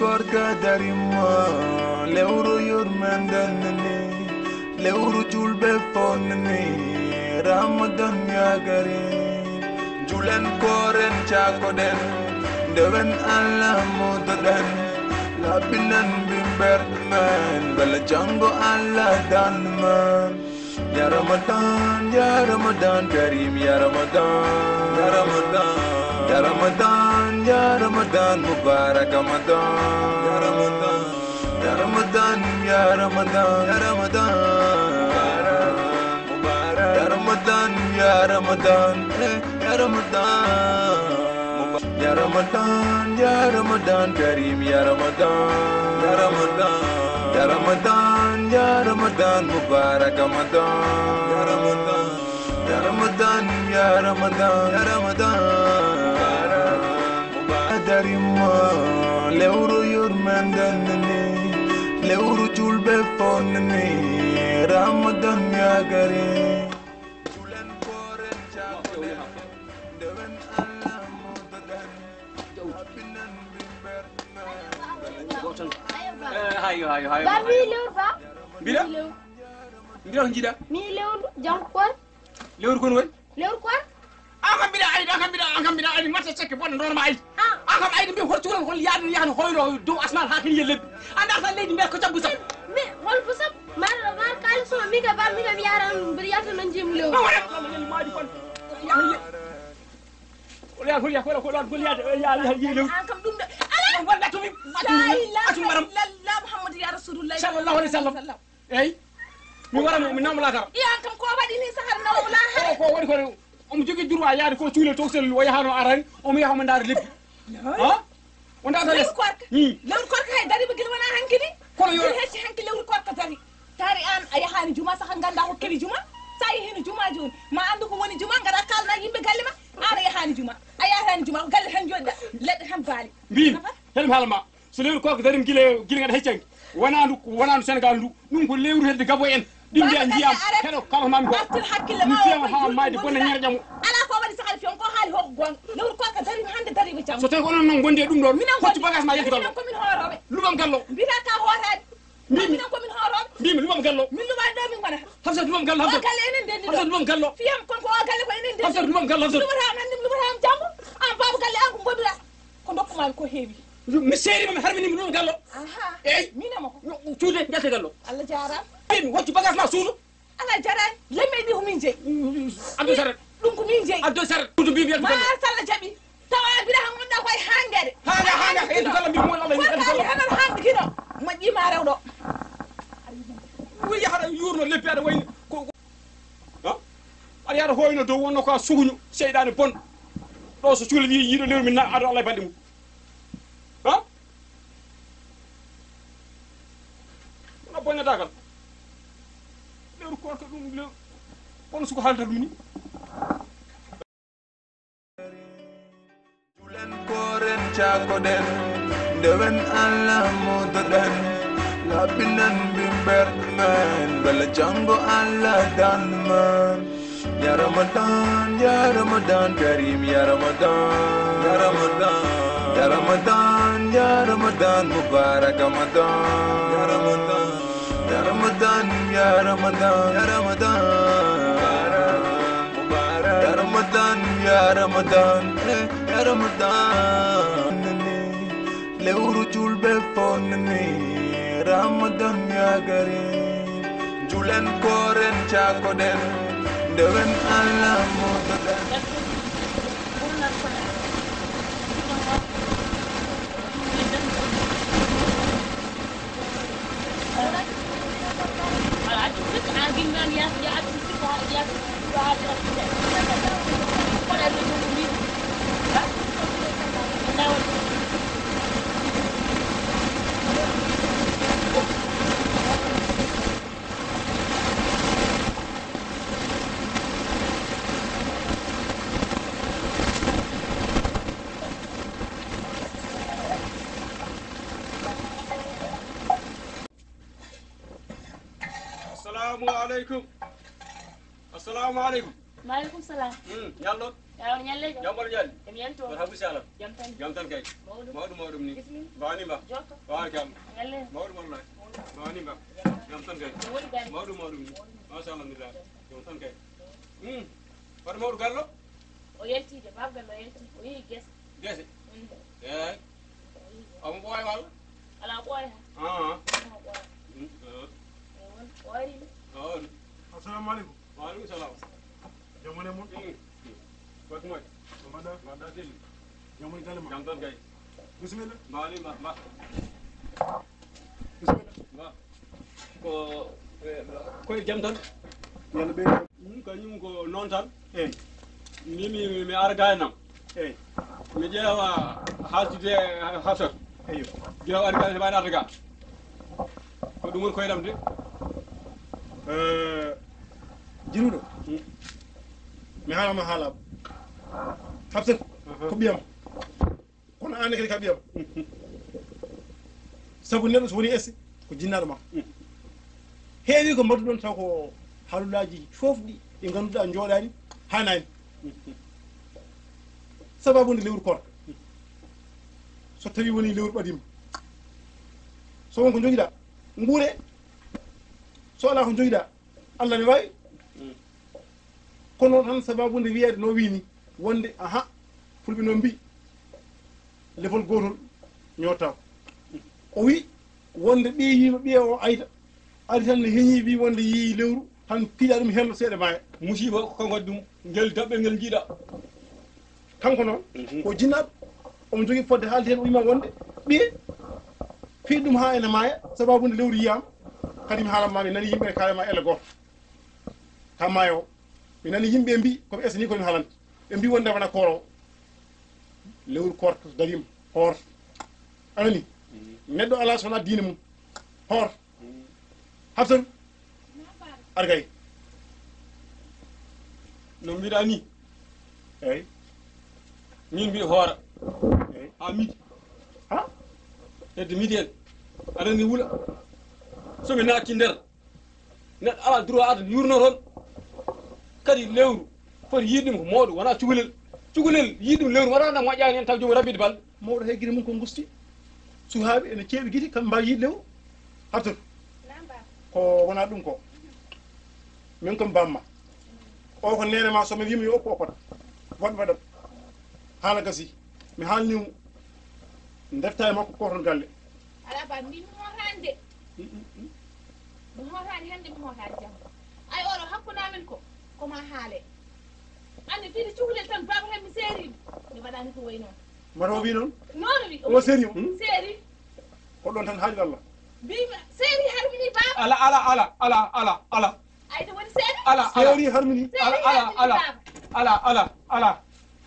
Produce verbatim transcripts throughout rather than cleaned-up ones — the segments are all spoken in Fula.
Koorka darima, lewru yurmenden ni, lewru julɓe fof ni, Ramadan yagari. Julen kooren caakoɗen, ndewen Allah mudoɗen, laɓɓinen mbimberɗe men, bala janngo Allah dandu men. Ya Ramadan, ya Ramadan Karim, ya Ramadan, ya Ramadan, ya Ramadan, ya Ramadan Mubarak Ramadan, ya Ramadan, ya Ramadan, ya Ramadan, ya Ramadan, ya Ramadan, eh, ya Ramadan. Ya Ramadan, ya Ramadan Karim, ya Ramadan, ya Ramadan, ya Ramadan, ya Ramadan Mubarak Ramadan, ya Ramadan, ya Ramadan, ya Ramadan, ya Ramadan Mubarak. Darima, lewru yurmenden ni, lewru julɓe fof ni, Ramadan yagari. Julen kooren caakoɗen, ndewen Allah mudoɗen. Hayo, hayo, hayo. Ba mi lewru ba? Mbiɗa? Mbiɗa ko jiiɗa? Mi lewru janngo koor. Lewru kon woni? Lewru koor. An kam mbiɗa aydi, an kam mbiɗa, an kam mbiɗa aydi, mbatta cekke bonde ndorma aydi. Ah. An kam aydi mbi horti won hol yaade yahno hoyno dow asman ha kini lebbi. Anda tan leydi mbiya ko cabbu sab. Mi hol bu sab? Mar mar kala so mi ga ba mi ga mi yaran bir yata non jim lew. Ma wala ko ma ni maadi kon. Wala ko ya ko ko don ko ya ya ya lew. An kam dum de. Ala. Wala to mi. La ilaha illallah Muhammad ya rasulullah. Sallallahu alaihi wasallam. Eyyi. Mi wara mo, mi nawma laakara. Iyan kam ko waɗi ni sahar nawma laakara. O ko waɗi ko omo jogii droit yaade ko cuule to sel o yahano arani, omo yaha omo ndaara lebbi. Ha? O ndaata les. Lewru koorka. Hmm. Lewru koorka hay dari ba gila wona hankini. Kono yo hecci hanki lewru koorka dari. Tari an a yahani juma saka ganda ko keli juma. Sa yehino juma joni. Ma andu ko woni juma ngara kalna yimɓe galle ma. An a yahani juma. A yahani juma ko galle tan joɗɗa. Leɗɗe tan baali. Mbimi, helmi haala ma. So lewru koorka darima gila gila ngaɗa heccanki. Wonandu wonandu Senegal ndu. Ɗum ko lewru hedde gabo en. Ɗi mbiya ndiyam heɗo kala mami ko. Wattir hakkille ma o. Ndiyam ha mayde bonna ñerƴa mo. Ala ko waɗi sahal fiyon ko haali hoko gonga. Lewru koorka darima hande darima jam. So tawi ko onon noon gondi e ɗum ɗon. Minen hoccu bagage ma yettu gallo. Ko min hooroɓe. Luɓam gallo. Mbita ka hoorade. Mbimi. Minen ko min hooroɓe. Mbimi luɓam gallo. Min luɓa ɗo min gona. Hafsat luɓam gallo, Hafsat. O galle enen ndenni ɗo. Hafsat luɓam gallo. Fiyam kon ko o galle ko enen ndenni. Hafsat luɓam gallo, Hafsat. Luɓata am hande, luɓata am janngo. An baaba galle an ko mboɗuɗa. Ko dokkuma ko heewi. Mi seeri ma, mi harmini mi ɗum gallo. Aha. Eyyi. Min e makko. Cuude, jalta gallo. Allah jaaraama. Eyyi, mi hoccu bagage ma suudu. Allah jaaraama. Lemme ni ko min jeyi. Addu saret. Ɗum ko min jeyi. Addu saret. Kudu bi bi. Ma sala jaɓi. Tawa bira han wonda koy hangere. Hanga, hanga. Eyyi, gallo mi mo Allah ni. Ko hanga kino. Ma jima rewdo. Wi yahara yurno leppi ada wayni. Ko, ko. Ha? Aɗa yaada hoyno dow wonno ko a suguño seyɗaane bon. Ɗo so cukalel yi yiiɗo lewru min na ado Allah e balɗe mum. Ha? Wona boñatagal. Lewru koorka ɗum lewru. Kono suko haalta ɗum ni. Julen kooren caakoɗen, ndewen Allah mudoɗen, laɓɓinen mbimberɗe men, bala janngo Allah dandu men. Ya Ramadan, ya Ramadan Karim, ya Ramadan, ya Ramadan, ya Ramadan, ya Ramadan Mubarak Ramadan, ya Ramadan, ya Ramadan, ya Ramadan, ya Ramadan. Mubarak. Ya Ramadan, ya Ramadan, eh, ya Ramadan. Lewru julɓe fof ni, Ramadan yagari. Julen kooren caakoɗen, ndewen Allah mudoɗen. Assalamu aleykum. Assalamu aleykum. Maaleykum salaam. Hmm, yallo. Yaw ñalle jam. Jam wala ñalle? Jam yanto. Wala habu salam. Jam tan. Jam tan kay. Mawɗum. Mawɗum, mawɗum ni. Bismillah. Bawani ba. Jokka. Bawani kam. Ñalle. Mawɗum wallahi. Bawani ba. Jam tan kay. Jam woni galle. Mawɗum, mawɗum ni. Masha Allah, alhamdulillah. Jam tan kay. Hmm. Wata mawɗo gallo? O yalti de, baaba gallo o yalti. O yehi gese. Gese? Mm. Eey. Omo ɓooya walla? Alaa ɓooya. Ah. Alaa ɓooya. Mm, ah. Eey, won, o ari ni. Ah, on. Assalamu aleykum. Wa aleykum salam. Jam woni e mon? Mm. Barka moƴƴo. Ko mbaɗɗa? Mbaɗɗa selli. Jam woni galle ma? Jam tan kay. Bisimilla. Mbaali mba, mba. Bisimilla. Mba. Ko, eh, ko e jam tan? Yalla ɓe. Ɗum kañum ko noon tan. Eey. Min mi, mi, mi ara gaynam. Eey. Mi ƴeewa haaldude e Hafsat. Eey. Ƴeewa ari gaynam heɓaani arde ga. Ko ɗum woni koyɗam de. Eh, jinuɗo. Hmm. Mi haalama haala. Hafsat, aha, ko ɓiyam. Kono aan ne kadi ka ɓiyam. Sabu neɗɗo so woni esse, ko jinnaaɗo ma. Heewi ko mbaɗuɗon taw ko haalulaaji foofɗi ɗi ngannduɗaa njooɗaani, haanaani. Sababu nde lewru koorka. So tawi woni lewru ɓadima. So won ko njogiɗaa, nguure. So alaa ko njogiɗaa, Allah ne waawi. Mm. Kono tan sababu nde wiyeede no wii ni, wonde, aha, fulɓe noon mbii, lefol gootol ñootaako. O wii wonde ɓiye yiima ɓiye o ayda, ari tan ne heñii wii wonde yii lewru, tan piiɗa ɗum hello seeɗa maaya. Musiiba ko kanko waɗi ɗum, ngel daɓɓel ngel njiiɗa. Kanko noon, mhm, ko jinnaaɗo, omo jogii fodde haalde heen, o wiima wonde ɓiye fii ɗum haa ene maaya, sababu nde lewru yiyaama, kadi mi haalan ma, mi nani yimɓe ne kaala ma elle gooto. Ka maayo o, mi nani yimɓe mbii, ko ɓe ese ni ko mi haalande. Ɓe mbii wonde wona kooroowo. Lewru koorka dariima, hoor. A nani? Mhm. Neɗɗo alaa so wonaa diine mum. Hoor. Mhm. Hafsatu, ar gay. No mbiɗa ni. Eey. Min mbiɗa hoora. Eey. Haa midi. Ha? Hedde midi en. Aɗa anndi wula. So mi naati nder. Neɗɗo alaa droit arde yurno toon. Kadi lewru foti yiide ɗum ko mawɗo, wonaa cukalel. Cukalel yiide ɗum lewru, wonaa na moƴƴaani en taw joomum raɓɓiɗi balɗe. Mawɗo hay gite mum ko ngusti. Suhaaɓe ene ceeɓi gite, kam mbaawi yiide lewru. Hafsatu. Naam, baaba. Ko wonaa ɗum ko. Min kam bamma. O ko neene ma, so mi wiima yo oppu, oppata. Waɗ, waɗat. Haala gasi. Mi haalni mo. Ndefta e makko ko toon galle. Alaa ba, min mi hootaani de. Mm, mm, mm. Mi hootaani hannde, mi hootaani janngo. Ay, oɗo hakkunde amen ko, ko ma haale. Anndi fii cukalel tan, baaba, heen mi seeri. Mi waɗaani ko wayi noon. Mata o wi noon? Noon o wi. O seeri mo? Hmm? Seeri. Ko ɗoon tan haaɗi Allah. Mbiimi, seeri harmini baaba. Ala, ala, ala, ala, ala, ala. Ay, to woni seeri? Ala, ala. Seeri harmini. Seeri harmini baaba. Ala, ala, ala, ala,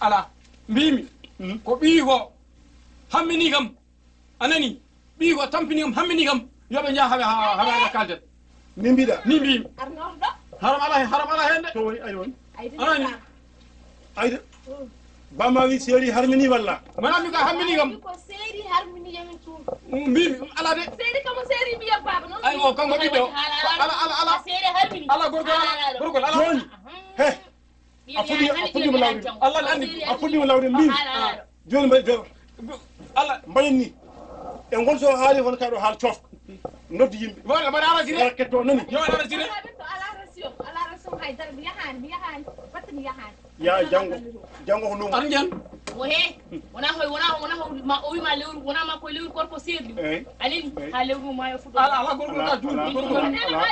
ala. Mbiimi, hmm, ko ɓii ko hammini kam. A nani? Ɓii ko tampini kam, hammini kam. Yo ɓe njaha haɓe, ha-, haɓe, haɓe kalden. Ni mbiɗa. Ni mbiimi. Arnorɗo. Haram ala, haram ala heen de. To woni, ay woni. Ay, a nani? Ayda. Mm. Bamma wi seeri harmini walla? Mana mi ka hammini kam. Ko seeri harmini yamin tum. Mm, mbiimi, ɗum ala de. Seeri kamo seeri mbiya baaba noon. Ay, o kanko ɓiɗɗo. Ala, ala, ala. Seeri harmini. Ala, gorko, ala, ala, ala, gorko, ala. Jooni. Aha. He. A fuɗɗi, a fuɗɗiima lawri. Allah ne anndi. A fuɗɗiima lawri, mbiimi. Jooni mbaɗi, Allah. Mbaɗen ni. E ngol so haali hono ka ɗo haal coofka. Noddi yimɓe. Wala, mbaɗa arasire. Wala ketto nani. Yo, aɗa arasire. Alaa ration, alaa ration hay dara, mi yahaani, mi yahaani. Batte mi yahaani. Ya janngo. Janngo ko noon. Ar njan. Wo he. Wona hoy, wona, wona hoy, ma, o wi ma lewru, wona ma ko lewru gorko seeri ɗum. Eey. A nani? Eey. Haa lewru maayo fuɗɗo. Ala, ala, gorko ka juuɗe, ala, gorko. Ala,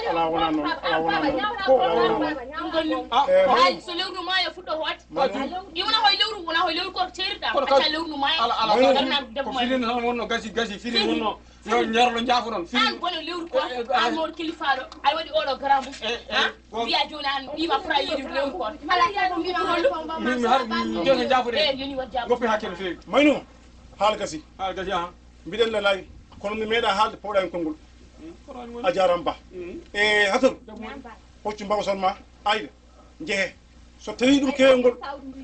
ala, wona noon. Ala, wona noon. Ko, ala, wona noon. Ɗum ɗon ni. Ah. Eey, hay so lewru maayo fuɗɗo hoot. Ka juuɗe. Ɗi wona hoy lewru, wona hoy lewru gorko seeriɗa. Kono ka, acca lewru maayo. Ala, ala, ala. Darna debbo maayo. Ko firin tan wonno gasi, gasi, firin wonno. Yo ñarlo njaafo noon. Firin. Aan bono lewru ko, eh, eh, aan mo kilifaaɗo. Aɗa waɗi oɗo garambu. Eh, eh. Ha? Mbiya jooni aan ɓiima fota yiide lewru ko. Kala ko mbiimi hollu. Min mi har, mi jooni jaafude. Eh, yoni wa jaafude. Woppi hakkille feewi. Mayno, haala gasi. Haala gasi, aha. Mbiɗen la live, kono mi meeɗa haalde powɗa en konngol. Mm, ko ɗon woni. A jaaraama ba. Mm. E Hator. Naam ba. Hoccu mbawa son ma, ayda. Njehe. So tawi ɗum keewngol,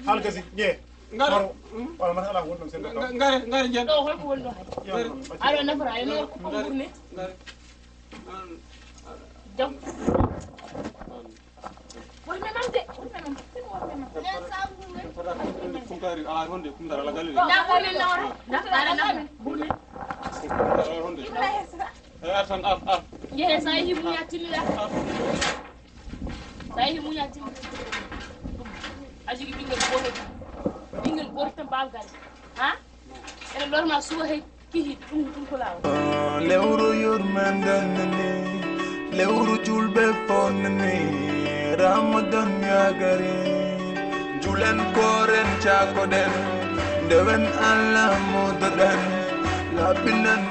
haala gasi, njehe. Ngara. Maro. Mm. Wala mata ala wonɗon sen. Nga-, nga-, ngara njen. Ɗo holko woni ɗo hay? Ngara. Aɗa nafora, aɗa nafora ko ngara. Ngara. Jam. Won nanam de, won nanam. Kumtari, a honde kumtara ala galle. Na burle na wona. Na tara na burle. Kumtara ala honde. E ar tan ar ar. Yehe sa yehi muña timmiɗa. Sa yehi muña timmiɗa. A jigi ɓingel goto. Ɓingel goto tan bawgal. Ha? Ene lorma suwa he kihi ɗum ɗum ko lawol. Lewru yurmande nani, lewru julɓe fof nani, Ramadan yagari. Julen koren cakoɗen, ndewen Allah modoɗen, laɓɓinen